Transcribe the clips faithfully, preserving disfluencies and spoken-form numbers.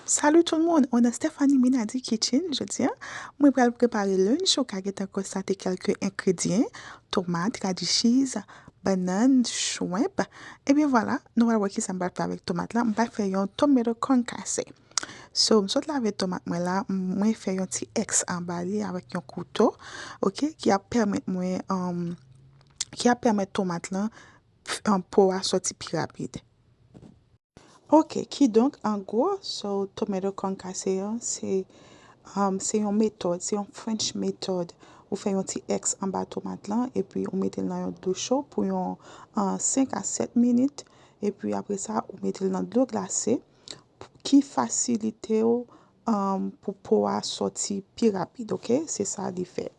Salut tout le monde, on a Stephanie Minady Kitchen. Jodi a, mwen pral prepare lunch. Ou ka gentan konstate kèlke engredyan: tomat, radi chiz, bannann, shrimp. Ebyen vwala, nou pral wè kisa m pral fè avèk tomat la. M pral fè yon tomato concassé. So, m sot lave tomat mwen la, mwen fè yon ti X anba li avèk yon kouto, oke, ki ap pèmèt mwen, um, ki ap pèmèt tomat lan, um, po a sòti pi rapid. Oke, kidonk, an gwo, so, tomato concassé an, se, um, se yon metòd, se yon French metòd. Ou fè yon ti X anba tomat lan, epi ou mete l nan yon dlo cho pou yon, uh, senk a sèt minit, epi apre sa, ou mete l nan dlo glase, ki fasilite w, um, pou po a sòti pi rapid, oke? Se sa li fè.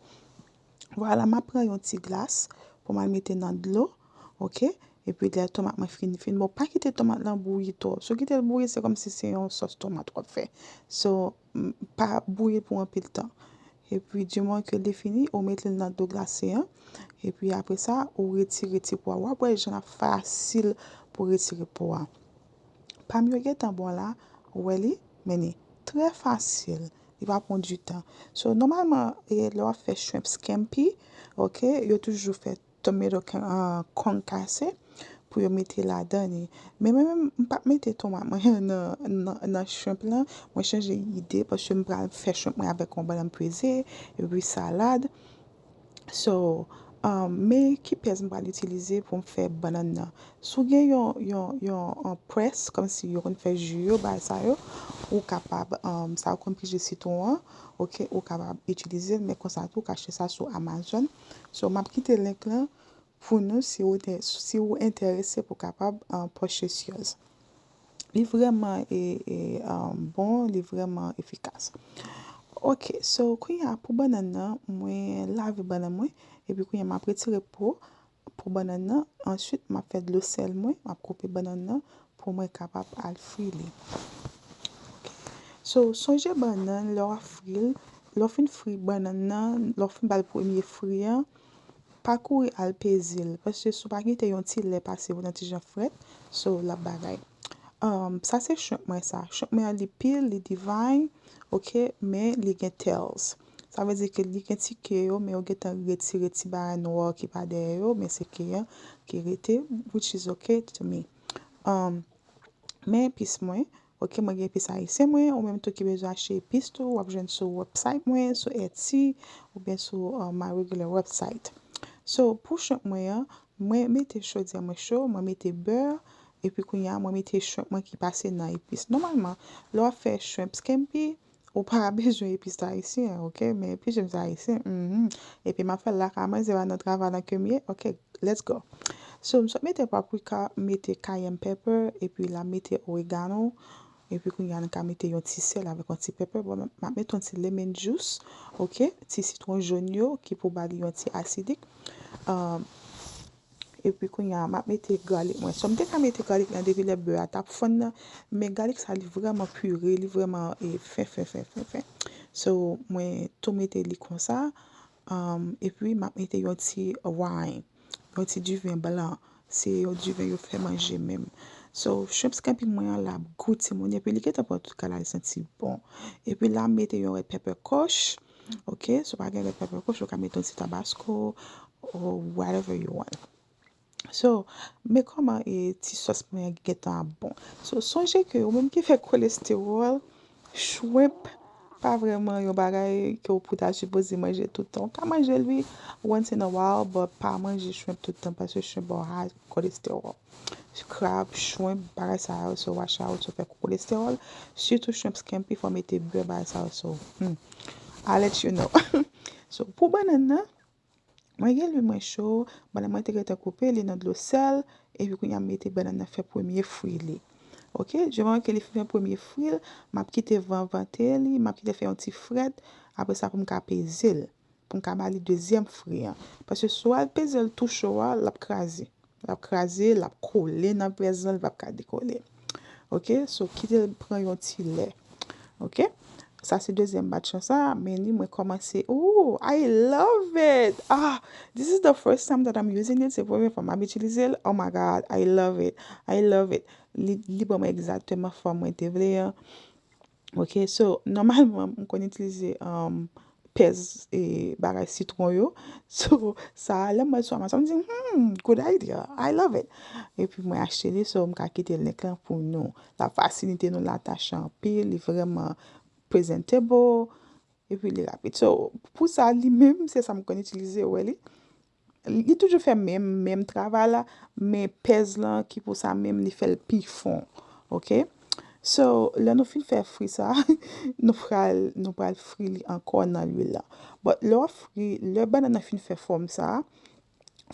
Vwala, m ap pran yon ti glas pou m al mete nan dlo, oke? Epi lè tomat mwen fin, fin bon, pa kite tomat lan bouyi twò. Si w kite l bouyi, se kòmsi se yon sòs tomat w ap fè. So, m, pa bouyi l pou anpil tan. Epi, di moman ke li fini, ou mete l nan dlo glase an. Epi apre sa, ou retire ti po a. W ap wè jan l ap fasil pou retire po a. Pam yo gentan bon la, ou wè li, men li trè fasil. Li pa pran du tan. So, nòmalman, e, lè w ap fè shrimp scampi, oke, yo toujou fè tomato con-, ah, concassé pou yo mete ladan li. Men mwen menm, m p ap mete tomat mwen nan, nan, nan shrimp lan. Mwen chanje ide paske m pral fè shrimp mwen avèk yon bannann peze, epi salad. So, um, men ki pyès m pral itilize pou m fè bannann nan. Si w gen yon, yon, yon, yon press, kòmsi yo konn fè ji yo, bagay sa yo, ou kapab, um, sa yo konn pije sitwon an, oke, ou kapab itilize l, men konsa tou, ou ka achte sa sou Amazon. So, m ap kite link lan pou nou si ou te, si ou enterese pou kapab, uh, purchase yours. Li vrèman e, e, um, bon, li vrèman efikas. Oke, so kounye a pou bannann nan, mwen lave bannann mwen, epi kounye a m ap retire po pou bannann nan. Answit, m ap fè dlo sèl mwen, m ap koupe bannann nan pou mwen kapab al fri li. Oke. So, sonje bannann, lè w ap fri l, lè w fin fri bannann nan, lè w fin ba l premye fri an, pa kouri al peze l, paske si w pa kite yon ti lè pase pou nan ti jan frèt, so, l ap bagay. Um, sa se shrimp mwen sa. Shrimp mwen an, li pil, li divine, oke, men li gen tails. Sa vle di ke li gen ti ke yo, men yo gentan retire ti bagay nwa ki pa dèyè yo, men se ke an ki rete, which is okay to me. Um, men epis mwen, oke, mwen gen epis ayisyen mwen, ou menm tou ki bezwen achte epis tou, w ap jwenn sou website mwen, sou Etsy, oubyen sou, uh, my regular website. So, pou shrimp mwen an, mwen mete chodyè mwen cho, mwen mete bè, epi kounye a, mwen mete shrimp mwen ki pase nan epis. Nòmalman, lè w ap fè shrimp scampi, ou pa bezwen epis ayisyen, oke? Men epis shrimp ayisyen, mhm. Epi m ap fè l lakay mwen, se pa nan travay la ke m ye, oke? Let's go. So, m sot mete paprika, m mete cayenne pepper, epi la m mete oregano, epi kounye a nou ka mete yon ti sèl avèk yon ti pepper. Bon, m ap mete yon ti lemon juice, oke? Ti sitwon jòn yo ki pou ba li yon ti asidik. Um, epi kounye a, m ap mete garlic mwen. So, m te ka mete garlic lan depi lè bè a t ap fonn nan, men garlic sa li vrèman pire, li vrèman, e, fen, fen, fen, fen, fen. So, mwen tou mete li konsa. Um, epi m ap mete yon ti wine, yon ti diven blan. Se yon diven yo fè manje menm. So, shrimp scampi mwen an la ap gou timoun, epi li gentan pran tout kalay, santi bon. Epi la, m mete yon red pepper koch. Oke, si w pa gen red pepper koch, ou ka mete yon ti tabasco or whatever you want. So, men kòman, e, ti sòs mwen an gentan ap bon. So, sonje ke ou menm ki fè kolestewòl, shrimp pa vrèman yon bagay ke ou pou ta sipoze manje tout tan. Ou ka manje l, wi, once in a while, but pa manje shrimp tout tan, paske shrimp ba w high cholesterol. Crab, shrimp, bagay sa yo, so watch out, so fè kolestewòl. Sitou shrimp scampi, fò mete bè, bagay sa yo, so, hmm. I let you know. So, pou bannann nan, mwen gen lwil mwen cho, bannann mwen te gentan koupe, li nan dlo sèl, epi kounye a m mete bannann nan fè premye fri li. Oke, di moman ke li fin fè premye fri l, m ap kite van vante li, m ap kite l fè yon ti frèt, apre sa pou m ka peze l, pou m ka ba li dezyèm fri an. Paske si w al peze l tou cho a, l ap kraze. L ap kraze, l ap kole nan pyès lan, li p ap ka dekole. Oke, so kite l pran yon ti lè. Oke? Sa se dezyèm batch lan sa, men li mwen kòmanse. Ooh, I love it! Ah, this is the first time that I'm using it. Se premye fwa m ap itilize l. Oh my God, I love it. I love it. Li, li ban mwen egzakteman fòm mwen te vle an. Ok, so, nòmalman, m konn itilize um, pèz e bagay sitwon yo. So, sa, lè m wè l sou Amazon, m di, hmm, good idea, I love it. Epi mwen achte li, so m ka kite link lan pou nou. L ap fasilite nou latache anpil, li vrèman presentable, epi li rapid. So, pou sa, li menm, se sa m konn itilize, ou wè li. Li toujou fè menm, menm travay la, men pèz lan ki pou sa menm, li fè l pi fon. Ok? So, lè nou fin fè fri sa, nou pral, nou pral fri li ankò nan lwil la. But lè w ap fri, lè bannann nan fin fè fòm sa,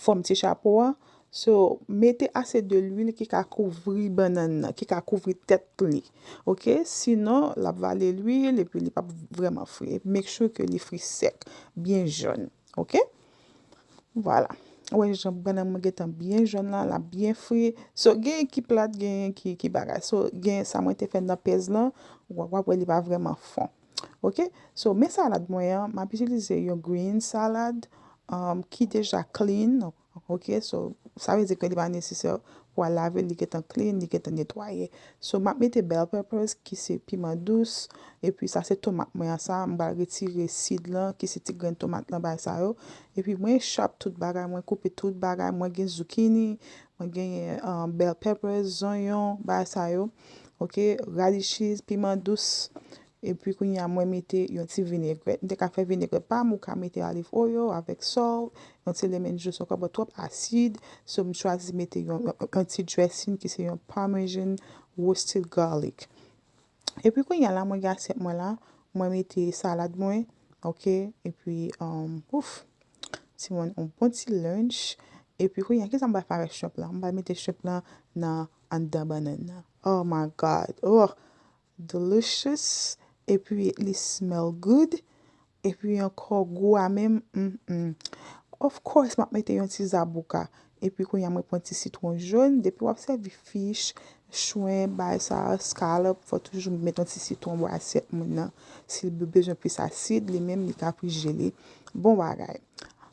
fòm ti chapo a, so, mete ase de lwil ki ka kouvri bannann nan, ki ka kouvri tèt li. Ok? Sinon, l ap vale lwil epi li p ap vrèman fri. Make sure ke li fri sèk, byen jòn. Ok? Vwala. Ou wè jan bannann mwen gentan byen jòn la, l ap byen fri. So, genyen ki plat, genyen ki, ki bagay. So, gen sa mwen te fè nan pèz lan, w ap, w ap wè li pa vrèman fon. Ok? So, men salad mwen an, m ap itilize yon green salad um, ki deja clean. Ok? So, sa vle di ke li pa nesesè pou al lave l, li gentan clean, li gentan netwaye. So, m ap mete bell peppers, ki se piman dous, epi sa se tomat mwen an sa, m pral retire sid lan, ki se ti grenn tomat lan, bagay sa yo. Epi mwen chop tout bagay, mwen koupe tout bagay, mwen gen zucchini, mwen gen um, bell peppers, zonyon, bagay sa yo. Ok, radishes, piman dous. Epi kounye a mwen mete yon ti vinegrèt. M te ka fè vinegrèt pa m, ou ka mete olive oil avèk salt, yon ti lemon juice ankò, but twòp asid. So m chwazi mete yon, yon, yon ti dressing ki se yon parmesan roasted garlic. Epi kounye a la, mwen gen asyèt mwen la, mwen mete salad mwen, ok? Epi, um, ouf, timoun, yon bon ti lunch. Epi kounye a, kisa m pral fè avèk shrimp lan? M pral mete shrimp lan nan anndan bannann nan. Oh my God! Oh! Delicious, epi li smell good, epi ankò gou a menm, mm, mm. Of course, m ap mete yon ti zaboka. Epi kounye a mwen pran ti sitwon jòn, depi w ap sèvi fish, chwen, bagay sa, scallop, fò toujou met yon ti sitwon bò asyèt moun nan. Si l be- bezwen plis asid, li menm li ka plis jele. Bon bagay.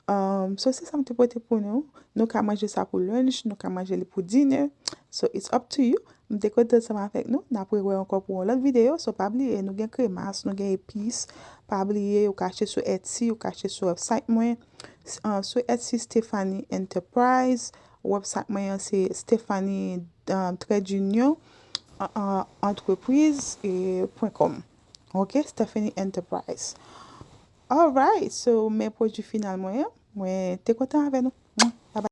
Um, so se sa m te pote pou nou. Nou ka manje sa pou lunch, nou ka manje li pou dinner. So it's up to you. M te kontan ansanm avèk nou. N ap rewè ankò pou yon lòt videyo. So pa bliye, nou gen kremas, nou gen epis. Pa bliye, ou ka achte sou Etsy, ou ka achte sou website mwen. S- uh, sou Etsy, Stephanie Enterprise. Website mwen an se Stephanie um, trait d'union uh, uh, entreprise et point com. Ok, Stephanie Enterprise. Alright, so men pwodui final mwen an. Mwen te kontan avè nou.